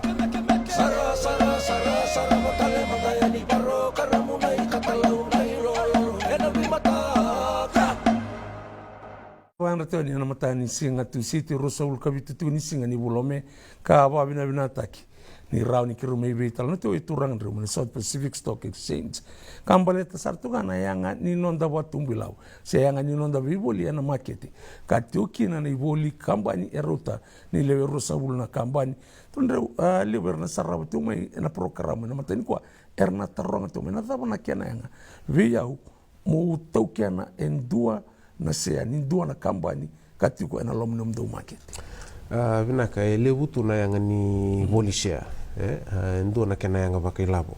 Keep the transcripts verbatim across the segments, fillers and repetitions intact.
Sara, sara, sara, sara, vakale mada yani parokaramu na ikatalau na ilololo ena veimataka. Vakayadrati yani ena mataka ni siga Tusiti, ruasagavulu ka vitu tiko ni siga ni vula o Me, ka vakavinavinakataki ni rawa ni keirau mai veitalanoa tiko e turaga drau mai na South Pacific Stock Exchange. Ka baleta sara tu ga na yaga ni noda vatubu ilavo se yaga ni noda veivoli ena makete, ka tiko kina na ivoli kabani e rauta ni lewe ruasagavulu na kabani. Turaga drau, a, levu era na sarava tiko mai ena porokaramu ena mataka nikua, era na taroga tiko mai na cava na kena yaga vei au mo taukena e dua na sea ni dua na kabani ka tiko ena loma ni nomudou makete. A, vinaka, e levu tu na yaga ni voli sea, e, a, e dua na kena yaga vakailavo.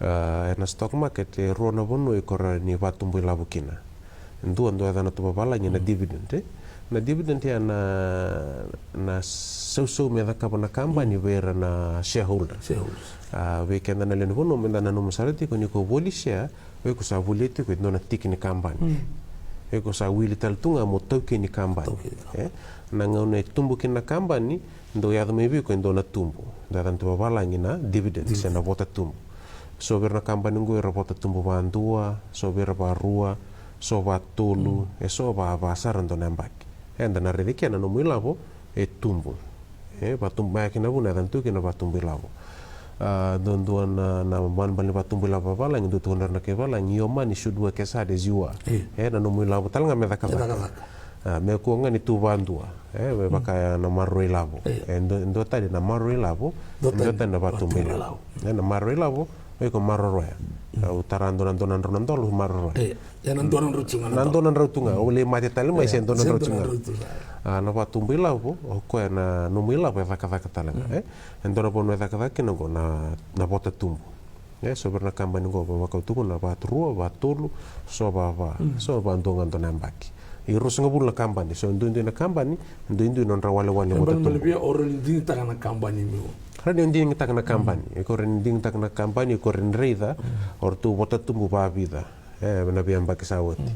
A, ena stock market e rua na vanua iko rawa ni vatubu ilavo kina. Dua, dua yacana tu vavalagi na dividend, e. Na dividend ya na, na sausau me cakava na kabani vei ira na shareholders. Shareholders. A, vei keda na lewe ni vanua, meda nanuma sara tiko ni ko voli sea, o iko sa volia tiko e dua na tiki ni kabani. O iko sa wili tale tu ga mo taukei ni kabani. Taukei ni kabani. E? Na gauna e tubu kina na kabani, dau yaco mai vei iko e dua na tubu. Dau yacana tu vavalagi na dividend, se na vota tubu. So vei ira na kabani oqo era vota tubu vadua, so vei ira varua, so vatolu, e so vava sara dua na yabaki. Eda na raici kina na nomu ilavo e tubu. E, vatubu, mai kina vuna e cana tu kina vatubu ilavo. A, dua, dua na, na manubanu ni vatubu ilavo vavalagi, dau tukuna na kai valagi, your money should work as hard as you are. E, na nomu ilavo tale ga me cakacaka. A, me kua ga ni tu vadua. E, me vaka na maroroi ilavo. E, dua, dua tale na maroroi ilavo, dua tale na vatubu ilavo. E, na maroroi ilavo, o iko maroroya. Au tara dua na, dua na drau na dola, au maroroya. Ia na dua na drau tu ga na dola. Na dua na drau tu ga, au lai mate tale mai se dua na drau tu ga. A, na vatubu ilavo, o koya na nomu ilavo e cakacaka tale ga, e? E dua na vanua e cakacaka kina oqo na, na vota tubu. E, so vei ira na kabani oqo, vakau tukuna, vatrua, vatolu, so vava, so vadua ga dua na yabaki. E ruasagavulu na kabani, so duidui na kabani, duidui nodra walewale vota tubu. Via o rawa ni digitaka na kabani meu. Rawa ni digitaka na kabani, iko rawa ni digitaka na kabani, iko rawa ni raica, o ratou vota tubu vavica. E, na veiyabaki sa oti.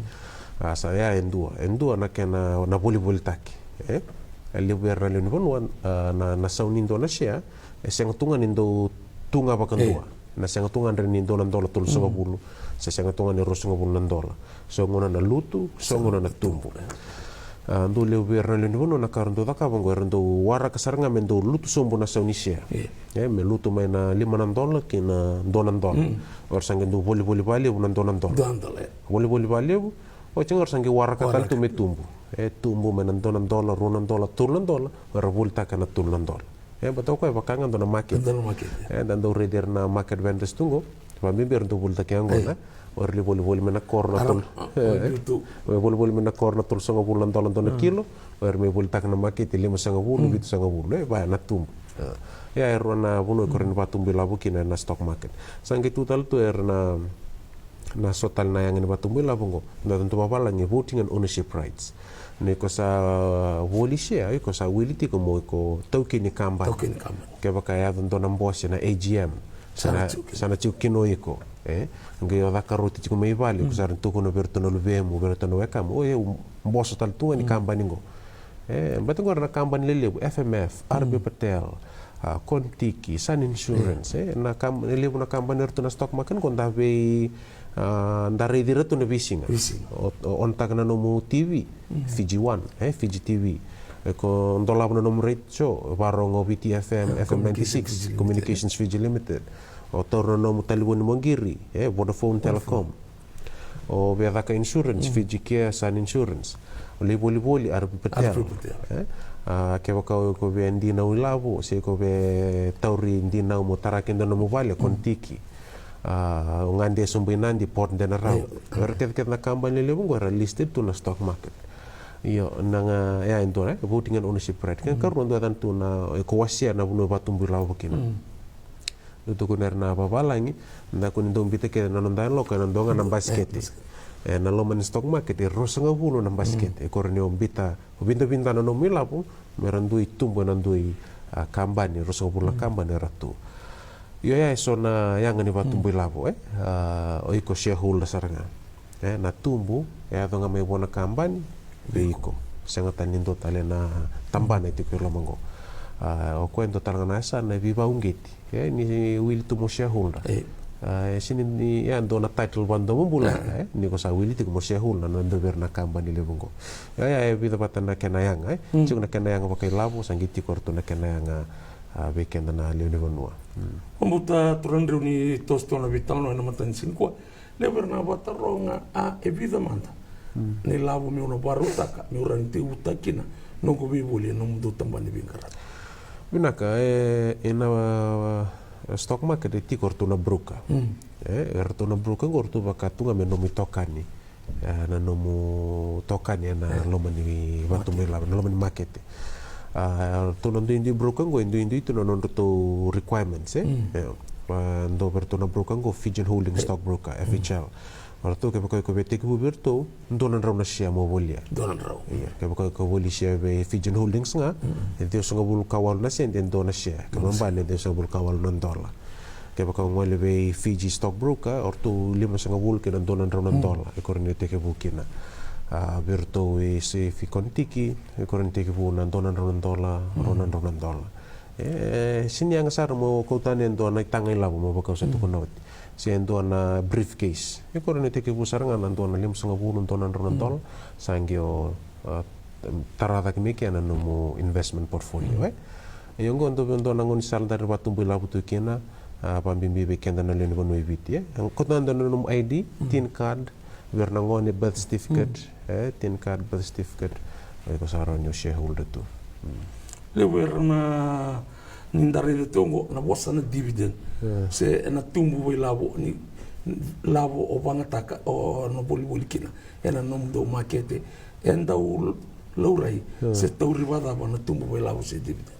A, sa ya e dua. E dua na kena, na volivolitaki. E, e levu era na lewe ni vanua, a, na, na sau ni dua na share, e sega tu ga ni dau tu ga vakadua. Na sega tu ga ni dua na dola tolusagavulu, se sega tu ga ni ruasagavulu na dola. So gauna na lutu, so gauna na tubu. A, dau levu vei ira na lewe ni vanua na ka era dau cakava oqo, era dau waraka sara ga me dau lutu sobu na sau ni share. E, me lutu mai na lima na dola ki na dua na dola. O ira sa qai dau volivoli vakalevu na dua na dola. Dua na dola, e. Volivoli vakalevu, oti ga o ira sa qai waraka tale tu me tubu. E tubu mai na dua na dola, rua na dola, tolu na dola, o ira volitaka na tolu na dola. E, baleta o koya e vaka ga dua na makete. Dua na makete. E, da dau raici ira na market vendors tu oqo, vakabibi era dau volitaka ya oqo, na. O ira lai volivoli mai na koro na tolu. E, volivoli mai na koro na tolusagavulu na dola dua na kilo, o ira mai volitaka na makete limasagavulu, vitusagavulu, e, vaya na tubu. E, ia e rua na vanua iko rawa ni vatubu ilavo kina na stock market. Sa qai tu tale tu era na, na so tale na yaga ni vatubu ilavo oqo, na tu vavalagi voting and ownership rights. Ni ko sa voli share, iko sa wili tiko mo iko taukei ni kabani. Taukei ni kabani. Kevaka e yaco dua na bose na A G M, sa na, sa na tiko kina o iko, e? Qai o caka roti tiko mai vale, iko sa rawa ni tukuna vei iratou na luvemu, vei iratou na wekamu, o yau boso tale tu ga ni kabani qo. E, baleta qo era na kabani lelevu, F M F, R B Patel, a, Kontiki, Sun Insurance, e, na kam-, e levu na kabani era tu na stock market qo da vei, a, da raici iratou na veisiga. Veisiga. O, o, on taka na nomu T V, Fiji One, e, Fiji T V. E ko dolava na nomu radio, varogo Viti F M, F M ninety-six, Communications Fiji Limited. O taura na nomu talevoni mo qiri, e, Vodafone Telecom. O via caka insurance, Fiji Care, Sun Insurance. O lai volivoli, R B Patel. R B Patel. E? A, kevaka o iko via dinau ilavo, se iko via tauri dinau mo tara kina nomu vale, Kontiki. A, o gade sobu i Nadi, Port Denarau. Io. Era kece kece na kabani lelevu qo era listed tu na stock market. Io, na ga, ya e dua, e, voting and ownership right. Kena karua dua yacana tu na, e, ko wasea na vanua e vatubu ilavo kina. Dau tukuna era na vavalagi, da kua ni dau bita kece na noda yaloka ena dua ga na basikete. E, na loma ni stock market, e ruasagavulu na basikete. E ko rawa ni o bita, o vidavida na nomu ilavo, me ra dui tubu ena dui, a, kabani, ruasagavulu na kabani era tu. Io, ya e so na yaga ni vatubu ilavo, e? A, o iko shareholder sara ga. E, na tubu e yaco ga mai vua na kabani vei iko. Sega tale ni dua tale na tabana e tiko i loma qo. A, o koya e dua tale ga na yasana e veivauqeti, e, ni wili tu mo shareholder. E. A, e sini ni, e a dua na title vakadomobula, e, ni ko sa wili tiko mo shareholder na dua vei ira na kabani levu oqo. Ia, ia, e vica vata na kena yaga, e. Tiko na kena yaga vakailavo, sa qai tiko ratou na kena yaga, a, vei keda na lewe ni vanua. Mm. Au vakabauta turaga Dreu ni toso tu na veitalanoa ena mataka ni siga nikua. Levu era na vakataroga, a, e vica mada na ilavo meu na vakarautaka meu rawa ni tekivutaka kina noqu veivoli ena nomudou tabana ni veiqaravi. Vinaka, e, ena, e, stock market e tiko o ratou na broker. E, o ratou na broker oqo o ratou vaka tu ga me nomu itokani. E, na nomu itokani ena loma ni vatubuilavo, na loma ni makete. A, ratou na duidui broker oqo e duidui tu na nodratou requirements, e. E, a, dua vei ratou na broker oqo Fijian Holding Stock Broker, F H L. O ratou kevaka o iko via tekivu vei ratou, dua na drau na share mo volia. Dua na drau. Ia, kevaka o iko voli share vei Fijian Holdings ga, e ciwasagavulu ka walu na sede e dua na share. Kena ibalebale e ciwasagavulu ka walu na dola. Kevaka o gole vei Fiji Stock Broker, o ratou limasagavulu kei na dua na drau na dola e ko rawa ni tekivu kina. A, vei ratou e se fi kontiki, e ko rawa ni tekivu na dua na drau na dola, rua na drau na dola. E, sini yaga sara mo kauta e dua na itaga ilavo mo vaka au sa tukuna oti. Se dua na briefcase. E ko rawa ni tekivu sara ga na dua na limasagavulu, dua na drau na dola. Sa qai o, a, tara cake mai kina na nomu investment portfolio, e. Ia oqo dua vei dua na gaunisala da rawa ni vatubuilavo tu kina, a, vakabibi vei keda na lewe ni vanua e Viti, e. Kauta e dua na nomu I D, tin card, vei ira na gone birth certificate, e, tin card, birth certificate, o iko sa rawa ni o shareholder tu. Mm. Levu era na, ni da raica tu oqo na vosa na dividend. Se ena tubu vakailavo, ni lavo o vagataka, o na volivoli kina ena nomudou makete, e dau laurai se tauri vakacava na tubu vakailavo se dividend.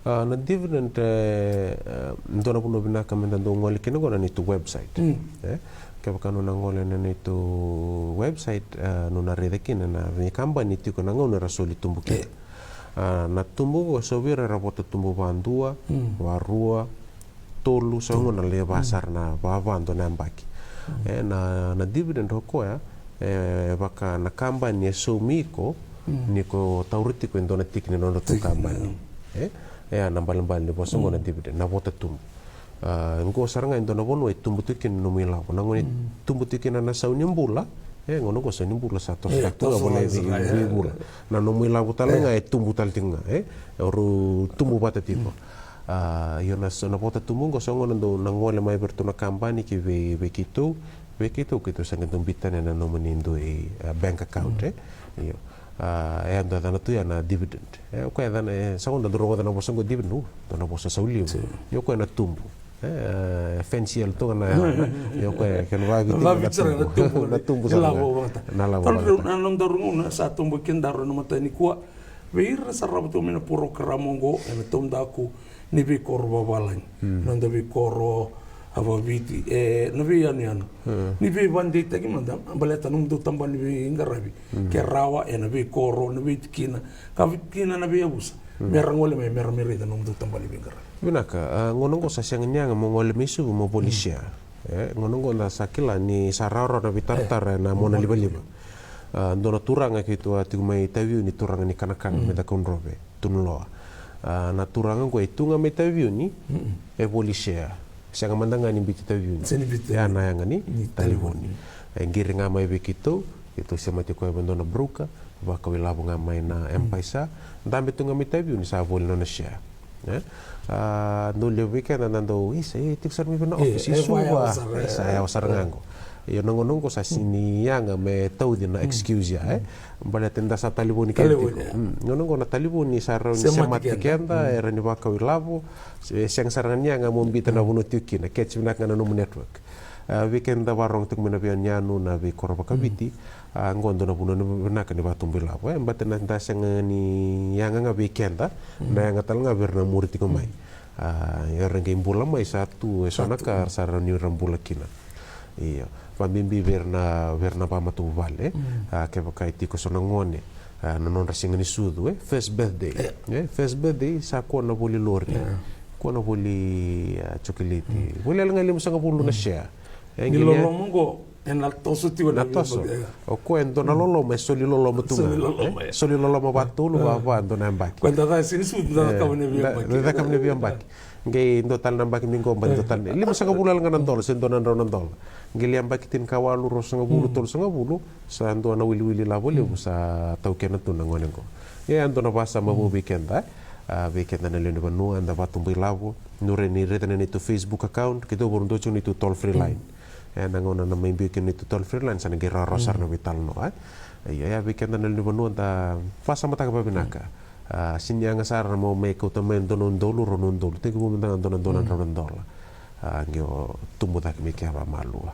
A, na dividend, e, e, dua na vanua vinaka me da dau gole kina oqo na neitou website. E, kevaka o na gole na neitou website, e, o na raica kina na veikabani tiko na gauna era soli tubu kina. A, na tubu oqo so vei ira era vota tubu vakadua, vakarua, tolu, sa gona lai va sara na vakavadua na yabaki. E, na, na dividend o koya, e, vaka na kabani e saumi iko, ni ko taura tiko e dua na tiki ni nodratou kabani. E, e a na ibalebale ni vosa oqo na dividend, na vota tubu. A, oqo sara ga e dua na vanua e tubu tiko kina na nomu ilavo. Na gauna e tubu tiko kina na sau ni bula, e, gauna oqo sau ni bula sa toso tiko ga vale vei, vei bula. Na nomu ilavo tale ga e tubu tale tiko ga, e, o rau tubu vata tiko. A, io na, na vota tubu oqo sa gona dau na gole mai vei ratou na kabani ki vei, vei keitou, vei keitou, keitou sa qai dau biuta na nomuni dui, e, bank account, e. Io. A, e a dua yacana tu ya na dividend. E, o koya yacana, e, sa gona dau rogoca na vosa oqo dividend, u, dua na vosa sau levu. Io, o koya na tubu. E, e, fancy yalo tu ga na yacana. Io, o koya, kena vaviti na tubu. Na tubu sara ga. Na lavo vata. Na lavo vata. Na nodaru gauna sa tubu kina daru ena mataka nikua. Vei ira sa rawa tu mai na porokaramu oqo, ena taudaku ni veikoro vavalagi. Noda veikoro a vakaviti, e, na veiyanuyanu. Ni veivakadeitaki mada, baleta nomudou tabana ni veiqaravi. Ke rawa, ena veikoro, na veitikina, ka vei kina na veiyavusa. Mera gole mai, mera mai raica nomudou tabana ni veiqaravi. Vinaka, a, gauna oqo sa sega ni yaga mo gole mai Suva mo voli share. E, gauna oqo da sa kila ni sa rawarawa na veitaratara ena mona livaliva. A, dua na turaga keitou a tiko mai Taveuni, turaga ni Kanakana mai Cakaudrove, Tunuloa. A, na turaga oqo e tu ga mai Taveuni, e voli share. Sega mada ga ni biuti Taveuni. Sega ni biuti Taveuni. Ya na yaga ni talevoni. E qiri ga mai vei keitou, keitou semati koya vei dua na broker, vakau ilavo ga mai na M-PAiSA, dabe tu ga mai Taveuni sa voli nona share. E? A, dau levu vei keda da dau, isa, e tiko sara mai vei na office i Suva. E sa yawa sara ga oqo. Io, na gauna oqo sa sini yaga me tauci na excuse ya, e? Baleta ni da sa talevoni keda tiko. Gauna oqo na talevoni sa rawa ni semati keda, e rawa ni vakau ilavo, e sega sara ga ni yaga mo biuta na vanua tiko kina, catch vinaka ga na nomu network. A, vei keda da vakarogo tiko mai na veiyanuyanu, na veikoro vakaviti, a, oqo dua na vanua vinaka ni vatubu ilavo, e, baleta ni da sega ni yaga ga vei keda, na yaga tale ga vei ira na muri tiko mai. A, era qai bula mai sa tu eso na ka sa rawa ni ra bula kina. Io. Vakabibi vei ira na, vei ira na vakamatavuvale. A, kevaka e tiko eso na gone, a, na nodra siga ni sucu, e, first birthday. E, first birthday sa kua na voli lori. Kua na voli, a, chocolate. Voli yale ga e limasagavulu na share. E, ni loloma oqo. E na toso tiko na toso. O koya e dua na loloma, e soli loloma tu ga. Soli loloma, e. Soli loloma va tolu, va va, dua na yabaki. Koya da caka sini sutu, da cakava na veiyabaki. Da cakava na veiyabaki. Qai dua tale na yabaki ni qo, ba dua tale na lima sagavulu yale ga na dola, se dua na drau na dola. Qai lai yabaki tinikawalu, ruasagavulu, tolusagavulu, sa dua na wiliwili lavo levu sa taukena tu na gone qo. Ia, e dua na vasama vou vei keda, a, vei keda na lewe ni vanua, eda vatubu ilavo, ni rawa ni raica na neitou Facebook account, keitou voro dua tiko neitou toll free line. E na gauna na mai biu kina neitou toll free line, sa na qai rawarawa sara na veitalanoa, e. Ia, ia, vei keda na lewe ni vanua, da vasamataka vavinaka. A, sini yaga sara mo mai kauta mai dua na udolu, rua na udolu. Tekivu mada ga dua na dua na drau na dola. A, qai o tubu cake mai kea vamalua.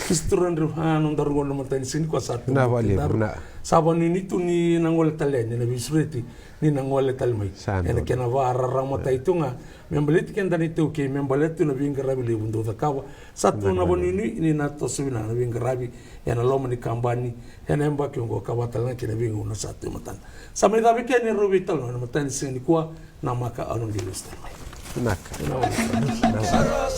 Kisi tu ra dri, a, nodaru qo na mataka ni siga nikua sa tu. Na vale, na. Sa vanuinui tu ni na gole tale, ni na veisureti ni na gole tale mai. Sa donu. E na kena vakararamataki tu ga me baleti keda na iTaukei, me baleti tu na veiqaravi levu dau cakava. Sa tu na vanuinui ni na toso vinaka na veiqaravi e na loma ni kabani e na yabaki oqo, ka vaka tale ga kei na veigauna sa tu e matada. Sa mai cava kina na neirau veitalanoa e na mataka ni siga nikua. Namaka, au na qai lesu tale mai. Vinaka. Vinaka.